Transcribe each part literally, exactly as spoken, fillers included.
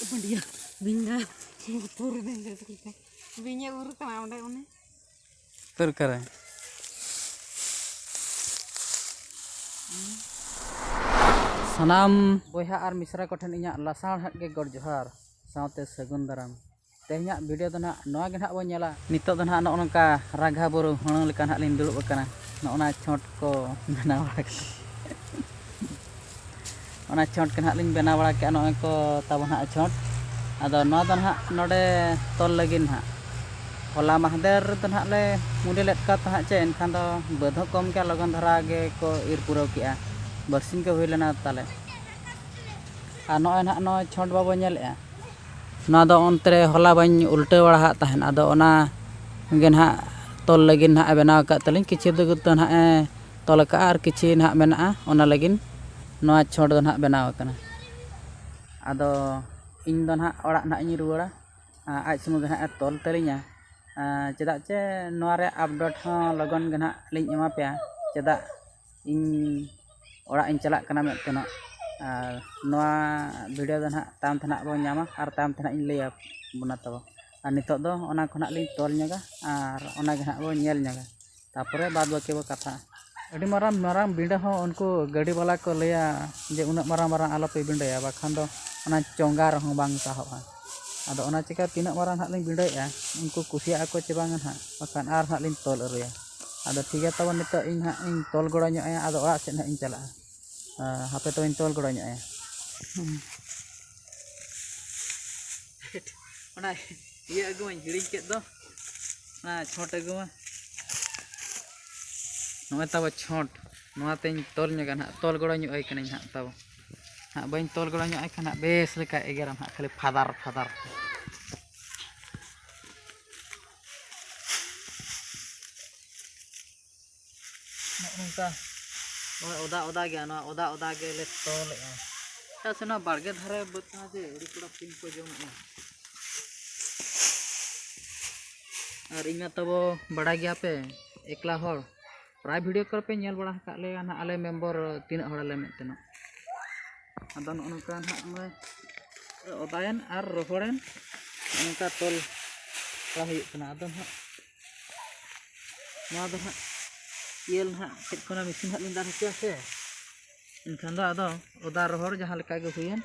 ᱵᱟᱹᱰᱤᱭᱟᱹ ᱵᱤᱧ ᱫᱚ ᱵᱚᱛᱚᱨ ᱫᱚ ᱵᱤᱧᱮ ᱩᱨ ᱠᱟᱱᱟ ᱚᱸᱰᱮ ᱩᱱᱤ᱾ ᱩᱛᱟᱹᱨ ᱠᱟᱨᱮ᱾ ᱥᱟᱱᱟᱢ ᱵᱚᱭᱦᱟ ᱟᱨ ᱢᱤᱥᱨᱟ ᱠᱚᱴᱷᱮᱱ ᱤᱧᱟᱹᱜ ᱞᱟᱥᱟᱲᱦᱮᱫ ᱜᱮ ᱜᱚᱰ ᱡᱚᱦᱟᱨ ᱥᱟᱶᱛᱮ ᱥᱟᱹᱜᱩᱱ ᱫᱟᱨᱟᱢ᱾ ᱛᱮᱦᱮᱧᱟᱜ ᱵᱷᱤᱰᱤᱭᱳ ᱫᱚ ᱱᱟᱦᱟᱜ ᱱᱚᱣᱟ ᱜᱮ ᱱᱟᱦᱟᱜ ᱵᱚᱱ ᱧᱮᱞᱟ᱾ ᱱᱤᱛᱚᱜ ᱫᱚ ᱱᱟᱦᱟᱜ ᱱᱚᱜᱼᱚ ᱱᱚᱝᱠᱟ ᱨᱟᱜᱷᱟ ᱵᱩᱨᱩ ᱦᱩᱲᱩᱝ ᱞᱮᱠᱟ ᱱᱟᱦᱟᱜ ᱞᱤᱧ ᱫᱩᱲᱩᱵ ᱟᱠᱟᱱᱟ᱾ ᱱᱚᱜᱼᱚ ᱱᱟ ᱪᱷᱚᱴ ᱠᱚ ᱵᱮᱱᱟᱣ ᱵᱟᱲᱟ ᱠᱮᱫᱟ᱾ ᱚᱱᱟ ᱪᱷᱚᱴ ᱜᱮ ᱱᱟᱦᱟᱜ ᱞᱤᱧ ᱵᱮᱱᱟᱣ ᱵᱟᱲᱟ ᱠᱮᱫᱼᱟ᱾ ᱱᱚᱜᱼᱚᱭ ᱠᱚ ᱛᱟᱵᱚ ᱱᱟᱦᱟᱜ ᱪᱷᱚᱴ᱾ ᱟᱫᱚ ᱱᱚᱣᱟ ᱫᱚ ᱱᱟᱦᱟᱜ ᱱᱚᱰᱮ ᱛᱚᱞ ᱞᱟᱹᱜᱤᱫ ᱱᱟᱦᱟᱜ᱾ ᱦᱚᱞᱟ ᱢᱟᱦᱫᱮᱨ ᱫᱚ ᱱᱟᱦᱟᱜ ᱞᱮ ᱢᱩᱰᱤ ᱞᱮᱫ ᱠᱚ ᱛᱟᱦᱮᱸᱫ ᱪᱮ, ᱮᱱᱠᱷᱟᱱ ᱫᱚ ᱵᱟᱹᱫᱽ ᱦᱚᱸ ᱠᱚᱢ ᱜᱮᱭᱟ, ᱞᱚᱜᱚᱱ ᱫᱷᱟᱨᱟ ᱜᱮ ᱠᱚ ᱤᱨ ᱯᱩᱨᱟᱹᱣ ᱠᱮᱜᱼᱟ᱾ ᱵᱟᱨᱥᱤᱧ ᱠᱚ ᱦᱩᱭ ᱞᱮᱱᱟ ᱛᱟᱞᱮ᱾ ᱟᱨ ᱱᱚᱜᱼᱚᱭ ᱱᱟᱦᱟᱜ ᱱᱚᱜᱼᱚᱭ ᱪᱷᱚᱴ ᱵᱟᱵᱚ ᱧᱮᱞᱮᱜᱼᱟ, ᱱᱚᱣᱟ ᱫᱚ ᱚᱱᱛᱮ ᱨᱮ ᱦᱚᱞᱟ ᱵᱟᱹᱧ ᱩᱞᱴᱟᱹᱣ ᱵᱟᱲᱟ ᱦᱟᱜ ᱛᱟᱦᱮᱸᱫ, ᱟᱫᱚ ᱚᱱᱟ ᱜᱮ ᱱᱟᱦᱟᱜ ᱛᱚᱞ ᱞᱟᱹᱜᱤᱫ ᱱᱟᱦᱟᱜ ᱮ ᱵᱮᱱᱟᱣ ᱟᱠᱟᱫ ᱛᱟᱹᱞᱤᱧ᱾ ᱠᱤᱪᱷᱩ ᱫᱚ ᱱᱟᱦᱟᱜ ᱮ ᱛᱚᱞ ᱟᱠᱟᱫᱼᱟ ᱟᱨ ᱠᱤᱪᱷᱩ ᱱᱟᱦᱟᱜ ᱢᱮᱱᱟᱜᱼᱟ, ᱚᱱᱟ ᱞᱟᱹᱜᱤᱫ ᱱᱚᱣᱟ ᱪᱷᱚᱴ ᱫᱚ ᱱᱟᱦᱟᱜ ᱵᱮᱱᱟᱣ ᱟᱠᱟᱱᱟ᱾ ᱟᱫᱚ ᱤᱧ ᱫᱚ ᱱᱟᱦᱟᱜ ᱚᱲᱟᱜ ᱱᱟᱦᱟᱜ ᱤᱧ ᱨᱩᱣᱟᱹᱲᱟ᱾ ᱟᱡ ᱥᱩᱢᱩᱝ ᱜᱮ ᱱᱟᱦᱟᱜ ᱮ ᱛᱚᱞ ᱛᱟᱹᱞᱤᱧᱟ᱾ ᱪᱮᱫᱟᱜ ᱪᱮ ᱱᱚᱣᱟ ᱨᱮᱭᱟᱜ ᱟᱯᱰᱮᱴ ᱦᱚᱸ ᱞᱚᱜᱚᱱ ᱜᱮ ᱱᱟᱦᱟᱜ ᱞᱤᱧ ᱮᱢᱟ ᱯᱮᱭᱟ᱾ ᱪᱮᱫᱟᱜ ᱤᱧ ᱚᱲᱟᱜ ᱤᱧ ᱪᱟᱞᱟᱜ ᱠᱟᱱᱟ ᱢᱮᱱᱛᱮ ᱱᱟᱜ᱾ ᱟᱨ ᱱᱚᱣᱟ ᱵᱷᱤᱰᱤᱭᱳ ᱫᱚ ᱱᱟᱦᱟᱜ ᱛᱟᱭᱚᱢ ᱛᱮ ᱱᱟᱦᱟᱜ ᱵᱚᱱ ᱧᱟᱢᱟ ᱟᱨ ᱛᱟᱭᱚᱢ ᱛᱮ ᱱᱟᱦᱟᱜ ᱤᱧ ᱞᱟᱹᱭ ᱟᱵᱚᱱᱟ ᱛᱟᱵᱚ᱾ ᱟᱨ ᱱᱤᱛᱚᱜ ᱫᱚ ᱚᱱᱟ ᱠᱚ ᱱᱟᱦᱟᱜ ᱞᱤᱧ ᱛᱚᱞ ᱧᱚᱜᱟ ᱟᱨ ᱚᱱᱟ ᱜᱮ ᱱᱟᱦᱟᱜ ᱵᱚᱱ ᱧᱮᱞ ᱧᱚᱜᱟ᱾ ᱛᱟᱯᱚᱨᱮ ᱵᱟᱫ ᱵᱟᱹᱠᱤ ᱵᱚ ᱠᱟᱛᱷᱟᱜᱼᱟ᱾ ᱟᱹᱰᱤ ᱢᱟᱨᱟᱝ ᱢᱟᱨᱟᱝ ᱵᱤᱸᱰᱟᱹ ᱦᱚᱸ ᱩᱱᱠᱩ ᱜᱟᱹᱰᱤ ᱵᱟᱞᱟ ᱠᱚ ᱞᱟᱹᱭᱟ ᱡᱮ ᱩᱱᱟᱹᱜ ᱢᱟᱨᱟᱝ ᱢᱟᱨᱟᱝ ᱟᱞᱚᱯᱮ ᱵᱤᱸᱰᱟᱹᱭᱟ, ᱵᱟᱠᱷᱟᱱ ᱫᱚ ᱚᱱᱟ ᱪᱚᱸᱜᱟ ᱨᱮᱦᱚᱸ ᱵᱟᱝ ᱥᱟᱦᱚᱵᱼᱟ᱾ ᱟᱫᱚ ᱚᱱᱟ ᱪᱤᱠᱟ ᱛᱤᱱᱟᱹᱜ ᱢᱟᱨᱟᱝ ᱦᱟᱸᱜ ᱞᱤᱧ ᱵᱤᱸᱰᱟᱹᱭᱮᱫᱼᱟ, ᱩᱱᱠᱩ ᱠᱩᱥᱤᱭᱟᱜᱼᱟ ᱠᱚ ᱪᱮ ᱵᱟᱝᱟ ᱦᱟᱸᱜ, ᱵᱟᱠᱷᱟᱱ ᱟᱨ ᱦᱟᱸᱜ ᱞᱤᱧ ᱛᱚᱞ ᱟᱹᱨᱩᱭᱟ᱾ ᱟᱫᱚ ᱴᱷᱤᱠ ᱜᱮᱭᱟ ᱛᱟᱵᱚ, ᱱᱤᱛᱚᱜ ᱤᱧ ᱦᱟᱸᱜ ᱤᱧ ᱛᱚᱞ ᱜᱚᱲᱚ ᱧᱚᱜ ᱟᱭᱟ, ᱟᱫᱚ ᱚᱲᱟᱜ ᱥᱮᱫ ᱦᱟᱸᱜ ᱤᱧ ᱪᱟᱞᱟᱜᱼᱟ᱾ ᱦᱟᱯᱮ ᱛᱚᱵᱮᱧ ᱛᱚᱞ ᱜᱚᱲᱚ ᱧᱚᱜ ᱟᱭᱟ᱾ ᱦᱩᱸ᱾ ᱚᱱᱟ ᱤᱭᱟᱹ ᱟᱹᱜᱩ ᱢᱟᱧ ᱦᱤᱲᱤᱧ ᱠᱮᱫ ᱫᱚ, ᱚᱱᱟ ᱪᱷᱚᱸᱴ ᱟᱹᱜᱩ ᱢᱟ᱾ ᱱᱚᱜᱼᱚᱭ ᱛᱟᱵᱚ ᱪᱷᱚᱸᱴ, ᱱᱚᱣᱟ ᱛᱮᱧ ᱛᱚᱞ ᱧᱚᱜᱟ ᱱᱟᱦᱟᱜ, ᱛᱚᱞ ᱜᱚᱲᱚ ᱧᱚᱜ ᱟᱭ ᱠᱟᱹᱱᱟᱹᱧ ᱱᱟᱦᱟᱜ ᱛᱟᱵᱚ᱾ ᱦᱟᱸᱜ ᱵᱟᱹᱧ ᱛᱚᱞ ᱜᱚᱲᱚ ᱧᱚᱜ ᱟᱭ ᱠᱷᱟᱱ ᱦᱟᱸᱜ ᱵᱮᱥ ᱞᱮᱠᱟ ᱮᱜᱮᱨᱟᱢ ᱦᱟᱸᱜ, ᱠᱷᱟᱹᱞᱤ ᱯᱷᱟᱫᱟᱨ ᱯᱷᱟᱫᱟᱨ᱾ ᱱᱚᱜᱼᱚ ᱱᱚᱝᱠᱟ ᱱᱚᱜᱼᱚᱭ ᱚᱫᱟ ᱚᱫᱟ ᱜᱮᱭᱟ, ᱱᱚᱣᱟ ᱚᱫᱟ ᱚᱫᱟ ᱜᱮᱞᱮ ᱛᱚᱞᱮᱜᱼᱟ᱾ ᱪᱮᱫᱟᱜ ᱥᱮ ᱱᱚᱣᱟ ᱵᱟᱲᱜᱮ ᱫᱷᱟᱨᱮ ᱵᱟᱹᱫᱽ ᱠᱟᱱᱟ ᱡᱮ ᱟᱹᱰᱤ ᱠᱚᱲᱟ ᱵᱤᱧ ᱠᱚ ᱡᱚᱢᱮᱜᱼᱟ᱾ ᱟᱨ ᱤᱧ ᱢᱟ ᱛᱟᱵᱚ ᱵᱟᱲᱟᱭ ᱜᱮᱭᱟ ᱯᱮ, ᱮᱠᱞᱟ ᱦᱚᱲ᱾ ᱯᱨᱟᱭ ᱵᱷᱤᱰᱤᱭᱳ ᱠᱚᱨᱮ ᱯᱮ ᱧᱮᱞ ᱵᱟᱲᱟ ᱟᱠᱟᱫ ᱞᱮᱭᱟ ᱱᱟᱦᱟᱜ, ᱟᱞᱮ ᱢᱮᱢᱵᱚᱨ ᱛᱤᱱᱟᱹᱜ ᱦᱚᱲ ᱟᱞᱮ ᱢᱮᱱᱛᱮ ᱱᱟᱜ᱾ ᱟᱫᱚ ᱱᱚᱜᱼᱚ ᱱᱚᱝᱠᱟ ᱱᱟᱦᱟᱜ ᱱᱚᱜᱼᱚᱭ ᱚᱫᱟᱭᱮᱱ ᱟᱨ ᱨᱚᱦᱚᱲᱮᱱ ᱱᱚᱝᱠᱟ ᱛᱚᱞ ᱵᱟᱲᱟ ᱦᱩᱭᱩᱜ ᱠᱟᱱᱟ᱾ ᱟᱫᱚ ᱱᱟᱦᱟᱜ ᱱᱚᱣᱟ ᱫᱚ ᱱᱟᱦᱟᱜ ᱤᱭᱟᱹ ᱱᱟᱦᱟᱜ ᱪᱮᱫ ᱠᱚ ᱚᱱᱟ ᱢᱮᱥᱤᱱ ᱦᱟᱸᱜ ᱞᱤᱧ ᱫᱟᱞ ᱦᱚᱪᱚᱭᱟ ᱥᱮ, ᱮᱱᱠᱷᱟᱱ ᱫᱚ ᱟᱫᱚ ᱚᱫᱟ ᱨᱚᱦᱚᱲ ᱡᱟᱦᱟᱸ ᱞᱮᱠᱟ ᱜᱮ ᱦᱩᱭᱮᱱ,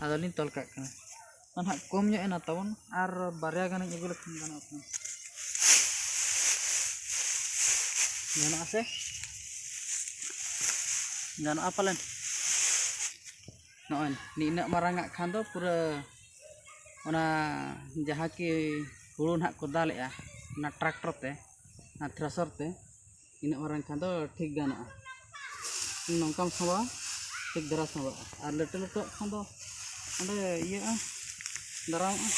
ᱟᱫᱚ ᱞᱤᱧ ᱛᱚᱞ ᱠᱟᱜ ᱠᱟᱱᱟ᱾ ᱚᱱᱟ ᱱᱟᱦᱟᱜ ᱠᱚᱢ ᱧᱚᱜ ᱮᱱᱟ ᱛᱟᱵᱚᱱ, ᱟᱨ ᱵᱟᱨᱭᱟ ᱜᱟᱱᱤᱧ ᱟᱹᱜᱩ ᱞᱮᱠᱷᱟᱱ ᱜᱟᱱᱚᱜᱼᱟ᱾ ᱜᱟᱱᱚᱜᱼᱟ ᱥᱮ? ᱜᱟᱱᱚᱜᱼᱟ ᱯᱟᱞᱮᱱ᱾ ᱱᱚᱜᱼᱚᱭ ᱱᱤᱱᱟᱹᱜ ᱢᱟᱨᱟᱝ ᱟᱜ ᱠᱷᱟᱱ ᱫᱚ ᱯᱩᱨᱟᱹ ᱚᱱᱟ ᱡᱟᱦᱟᱸ ᱠᱤ ᱦᱩᱲᱩ ᱱᱟᱦᱟᱜ ᱠᱚ ᱫᱟᱞᱮᱜᱼᱟ ᱚᱱᱟ ᱴᱨᱟᱠᱴᱚᱨ ᱛᱮ, ᱚᱱᱟ ᱛᱷᱨᱮᱥᱚᱨ ᱛᱮ, ᱤᱱᱟᱹᱜ ᱢᱟᱨᱟᱝ ᱠᱷᱟᱱ ᱫᱚ ᱴᱷᱤᱠ ᱜᱟᱱᱚᱜᱼᱟ᱾ ᱱᱚᱝᱠᱟᱢ ᱥᱟᱢᱵᱟᱣᱟ, ᱴᱷᱤᱠ ᱫᱷᱟᱨᱟ ᱥᱟᱢᱵᱟᱜᱼᱟ᱾ ᱟᱨ ᱞᱟᱹᱴᱩ ᱞᱟᱹᱴᱩᱣᱟᱜ ᱠᱷᱟᱱ ᱫᱚ ᱚᱸᱰᱮ ᱤᱭᱟᱹᱜᱼᱟ, ᱫᱟᱨᱟᱢᱚᱜᱼᱟ᱾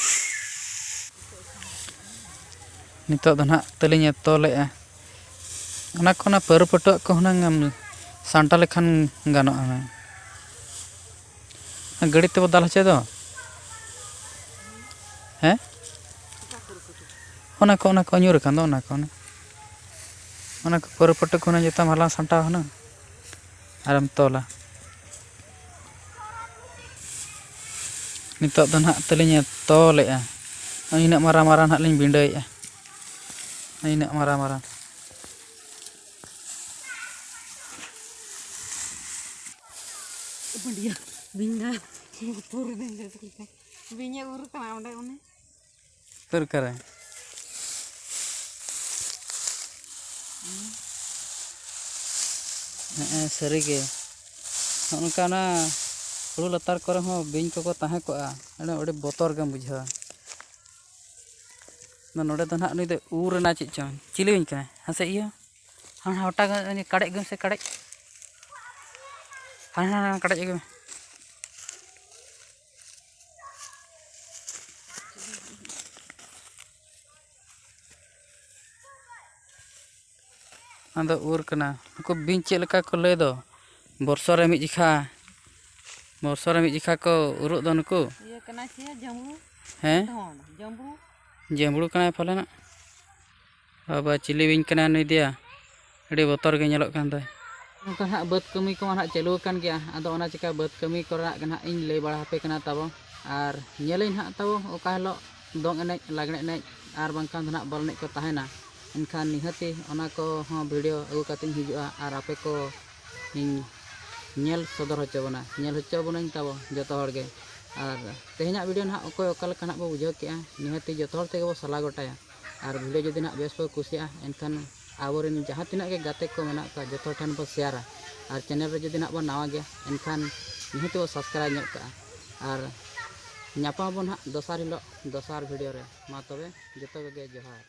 ᱱᱤᱛᱚᱜ ᱫᱚ ᱱᱟᱦᱟᱜ ᱛᱟᱹᱞᱤᱧ ᱮ ᱛᱚᱞᱮᱜᱼᱟ᱾ ᱚᱱᱟ ᱠᱚ, ᱚᱱᱟ ᱯᱟᱹᱨᱩ ᱯᱟᱹᱴᱩᱣᱟᱜ ᱠᱚ ᱦᱩᱱᱟᱹᱝ ᱮᱢ ᱥᱟᱢᱴᱟᱣ ᱞᱮᱠᱷᱟᱱ ᱜᱟᱱᱚᱜᱼᱟ ᱦᱩᱱᱟᱹᱝ᱾ ᱜᱟᱹᱰᱤ ᱛᱮᱵᱚ ᱫᱟᱞ ᱦᱚᱪᱚᱭ ᱫᱚ᱾ ᱦᱮᱸ? ᱚᱱᱟ ᱠᱚ, ᱚᱱᱟ ᱠᱚ ᱧᱩᱨ ᱟᱠᱟᱱ ᱫᱚ, ᱚᱱᱟ ᱠᱚ, ᱚᱱᱟ, ᱚᱱᱟ ᱠᱚ ᱯᱟᱹᱨᱩ ᱯᱟᱹᱴᱩ ᱠᱚ ᱦᱩᱱᱟᱹᱝ ᱡᱚᱛᱚᱢ ᱦᱟᱞᱟᱝ ᱥᱟᱢᱴᱟᱣ ᱦᱩᱱᱟᱹᱝ ᱟᱨᱮᱢ ᱛᱚᱞᱟ᱾ ᱱᱤᱛᱚᱜ ᱫᱚ ᱱᱟᱦᱟᱜ ᱛᱟᱹᱞᱤᱧ ᱮ ᱛᱚᱞᱮᱜᱼᱟ᱾ ᱤᱱᱟᱹᱜ ᱢᱟᱨᱟᱝ ᱢᱟᱨᱟᱝ ᱱᱟᱦᱟᱜ ᱞᱤᱧ ᱵᱤᱸᱰᱟᱹᱭᱮᱜᱼᱟ᱾ ᱤᱱᱟᱹᱜ ᱢᱟᱨᱟᱝ ᱢᱟᱨᱟᱝ᱾ ᱵᱟᱹᱰᱤᱭᱟᱹ ᱵᱤᱧ ᱫᱚ ᱩᱛᱩᱨ ᱨᱮ ᱵᱤᱧ ᱮ ᱩᱨ ᱠᱟᱱᱟ ᱚᱸᱰᱮ ᱩᱱᱤ᱾ ᱩᱛᱟᱹᱨ ᱠᱟᱨᱮ᱾ ᱦᱮᱸ, ᱥᱟᱹᱨᱤᱜᱮ᱾ ᱱᱚᱜᱼᱚ ᱱᱚᱝᱠᱟ ᱚᱱᱟ ᱦᱩᱲᱩ ᱞᱟᱛᱟᱨ ᱠᱚᱨᱮ ᱦᱚᱸ ᱵᱤᱧ ᱠᱚᱠᱚ ᱛᱟᱦᱮᱸ ᱠᱚᱜᱼᱟ, ᱟᱹᱰᱤ, ᱟᱹᱰᱤ ᱵᱚᱛᱚᱨ ᱜᱮᱢ ᱵᱩᱡᱷᱟᱹᱣᱟ᱾ ᱟᱫᱚ ᱱᱚᱰᱮ ᱫᱚ ᱱᱟᱦᱟᱜ ᱱᱩᱭ ᱫᱚ ᱩᱨ ᱨᱮᱱᱟᱜ ᱪᱮᱫ ᱪᱚᱝ ᱪᱤᱞᱤ ᱵᱤᱧ ᱠᱟᱱᱟᱭ? ᱦᱮᱸ ᱥᱮ ᱤᱭᱟᱹ, ᱦᱟᱱᱟ ᱦᱚᱴᱟᱜ ᱩᱱᱤ ᱠᱟᱰᱮᱡ ᱟᱹᱜᱩᱭ ᱢᱮᱥᱮ, ᱠᱟᱰᱮᱡ᱾ ᱦᱟᱱᱟ, ᱦᱟᱱᱟ, ᱦᱟᱱᱟ ᱠᱟᱰᱮᱡ ᱟᱹᱜᱩᱭ ᱢᱮ᱾ ᱚᱱᱟ ᱫᱚ ᱩᱨ ᱠᱟᱱᱟ᱾ ᱱᱩᱠᱩ ᱵᱤᱧ ᱪᱮᱫ ᱞᱮᱠᱟ ᱠᱚ ᱞᱟᱹᱭ ᱫᱚ, ᱵᱚᱨᱥᱚ ᱨᱮ ᱢᱤᱫ ᱡᱮᱠᱷᱟ, ᱵᱚᱨᱥᱚ ᱨᱮ ᱢᱤᱫ ᱡᱮᱠᱷᱟ ᱠᱚ ᱩᱨᱩᱜ ᱫᱚ ᱱᱩᱠᱩ᱾ ᱤᱭᱟᱹ ᱠᱟᱱᱟ ᱪᱮ ᱡᱟᱹᱢᱵᱽᱲᱩ? ᱦᱮᱸ? ᱫᱷᱚᱱ, ᱡᱟᱹᱢᱵᱽᱲᱩ᱾ ᱡᱟᱹᱢᱵᱽᱲᱩ ᱠᱟᱱᱟᱭ ᱯᱟᱞᱮᱱᱟᱜ᱾ ᱵᱟᱵᱟ, ᱪᱤᱞᱤ ᱵᱤᱧ ᱠᱟᱱᱟᱭ ᱱᱩᱭ ᱫᱚᱭᱟ? ᱟᱹᱰᱤ ᱵᱚᱛᱚᱨ ᱜᱮ ᱧᱮᱞᱚᱜ ᱠᱟᱱ ᱫᱚᱭ᱾ ᱱᱚᱝᱠᱟ ᱦᱟᱸᱜ ᱵᱟᱹᱫᱽ ᱠᱟᱹᱢᱤ ᱠᱚᱢᱟ ᱦᱟᱸᱜ ᱪᱟᱹᱞᱩ ᱟᱠᱟᱱ ᱜᱮᱭᱟ, ᱟᱫᱚ ᱚᱱᱟ ᱪᱤᱠᱟ ᱵᱟᱹᱫᱽ ᱠᱟᱹᱢᱤ ᱠᱚᱨᱮᱱᱟᱜ ᱜᱮ ᱦᱟᱸᱜ ᱤᱧ ᱞᱟᱹᱭ ᱵᱟᱲᱟ ᱟᱯᱮ ᱠᱟᱱᱟ ᱛᱟᱵᱚ᱾ ᱟᱨ ᱧᱮᱞᱟᱹᱧ ᱦᱟᱸᱜ ᱛᱟᱵᱚ ᱚᱠᱟ ᱦᱤᱞᱳᱜ ᱫᱚᱝ ᱮᱱᱮᱡ, ᱞᱟᱜᱽᱬᱮ ᱮᱱᱮᱡ ᱟᱨ ᱵᱟᱝᱠᱷᱟᱱ ᱫᱚ ᱱᱟᱦᱟᱜ ᱵᱚᱞ ᱮᱱᱮᱡ ᱠᱚ ᱛᱟᱦᱮᱱᱟ, ᱮᱱᱠᱷᱟᱱ ᱱᱤᱦᱟᱹᱛᱤ ᱚᱱᱟ ᱠᱚᱦᱚᱸ video ᱟᱹᱜᱩ ᱠᱟᱛᱮᱧ ᱦᱤᱡᱩᱜᱼᱟ ᱟᱨ ᱟᱯᱮ ᱠᱚ ᱤᱧ ᱧᱮᱞ ᱥᱚᱫᱚᱨ ᱦᱚᱪᱚ ᱵᱚᱱᱟ, ᱧᱮᱞ ᱦᱚᱪᱚ ᱵᱚᱱᱟᱹᱧ ᱛᱟᱵᱚ ᱡᱚᱛᱚ ᱦᱚᱲ ᱜᱮ᱾ ᱟᱨ ᱛᱮᱦᱮᱧᱟᱜ video ᱱᱟᱦᱟᱜ ᱚᱠᱚᱭ ᱚᱠᱟ ᱞᱮᱠᱟ ᱱᱟᱦᱟᱜ ᱵᱚ ᱵᱩᱡᱷᱟᱹᱣ ᱠᱮᱜᱼᱟ, ᱱᱤᱦᱟᱹᱛᱤ ᱡᱚᱛᱚ ᱦᱚᱲ ᱛᱮᱜᱮ ᱵᱚ ᱥᱟᱞᱟ ᱜᱚᱴᱟᱭᱟ᱾ ᱟᱨ video ᱡᱩᱫᱤ ᱱᱟᱦᱟᱜ ᱵᱮᱥ ᱯᱮ ᱠᱩᱥᱤᱭᱟᱜᱼᱟ, ᱮᱱᱠᱷᱟᱱ ᱟᱵᱚᱨᱮᱱ ᱡᱟᱦᱟᱸ ᱛᱤᱱᱟᱹᱜ ᱜᱮ ᱜᱟᱛᱮ ᱠᱚ ᱢᱮᱱᱟᱜ ᱠᱚᱣᱟ, ᱡᱚᱛᱚ ᱴᱷᱮᱱ ᱵᱚ share ᱟ᱾ ᱟᱨ channel ᱨᱮ ᱡᱩᱫᱤ ᱱᱟᱦᱟᱜ ᱵᱚ ᱱᱟᱣᱟ ᱜᱮᱭᱟ, ᱮᱱᱠᱷᱟᱱ ᱱᱤᱦᱟᱹᱛᱤ ᱵᱚ subscribe ᱧᱚᱜ ᱠᱟᱜᱼᱟ᱾ ᱟᱨ ᱧᱟᱯᱟᱢ ᱟᱵᱚᱱ ᱦᱟᱸᱜ ᱫᱚᱥᱟᱨ ᱦᱤᱞᱳᱜ ᱫᱚᱥᱟᱨ video ᱨᱮ᱾ ᱢᱟ ᱛᱚᱵᱮ ᱡᱚᱛᱚ ᱠᱚᱜᱮ ᱡᱚᱦᱟᱨ᱾